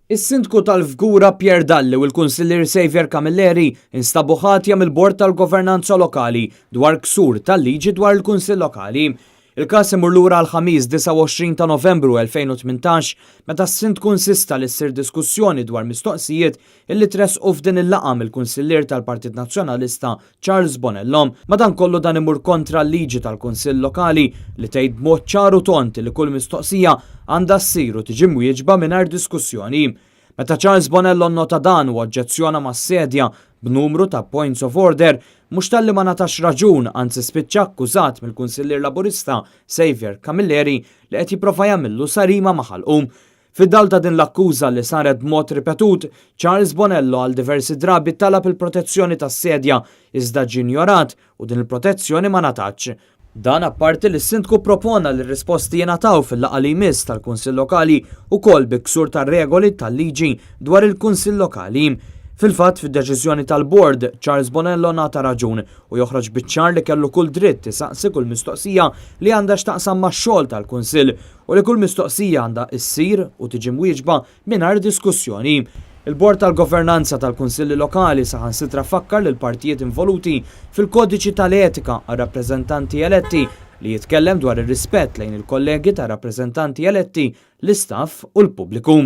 Is-Sindku tal-Fgura Pierre Dalli u l-Kunsillier Saviour Camilleri instabu ħatja mill-Bord tal-Governanza Lokali dwar ksur tal-liġi dwar il-Kunsill Lokali. Il-każ imur lura għall-Ħamis 29 ta' Novembru 2018 meta s-Sindku insista li ssir diskussjoni dwar mistoqsijiet illi tressqu f'din il-laqgħa mill-Kunsillier tal-Partit Nazzjonalista Charles Bonello. Madankollu dan imur kontra l-liġi tal-Kunsill Lokali li tgħid b'mod ċar u tond li kull mistoqsija għandha ssir u tiġi mwieġba mingħajr diskussjoni. Meta Charles Bonello nnota dan u oġġezzjona mas-sedja b'numru ta' points of order, mhux talli ma ngħatax raġun anzi spiċċa akkużat mill-Kunsillier Laburista Saviour Camilleri li qed jipprova jagħmillu sarima ma' ħalqu. Fid-dawl ta' din l-akkuża li saret b'mod ripetut, Charles Bonello għal diversi drabi talab il-protezzjoni tas-sedja iżda ġie njorat u din il-protezzjoni ma ngħatatx. Dan apparti li s-Sindku ppropona li r-risposti jingħataw fil-laqgħa li jmiss tal-Kunsill Lokali ukoll bi ksur tar-regoli tal-liġi dwar il-Kunsill Lokali. Fil-fatt, fid-deċiżjoni tal-Bord, Charles Bonello ngħata raġun u joħroġ biċ-ċar li kellu kull dritt isaqsi kull mistoqsija li għandha x'taqsam max-xogħol tal-Kunsill u li kull mistoqsija għandha issir u tiġi mwieġba mingħajr diskussjoni. Il-Bord tal-Governanza tal-Kunsilli Lokali saħansitra fakkar lill-partijiet involuti fil-Kodiċi tal-Etika għar-Rappreżentanti Eletti li jitkellem dwar ir-rispett lejn il-kollegi tar-rappreżentanti eletti, l-istaff u l-pubbliku.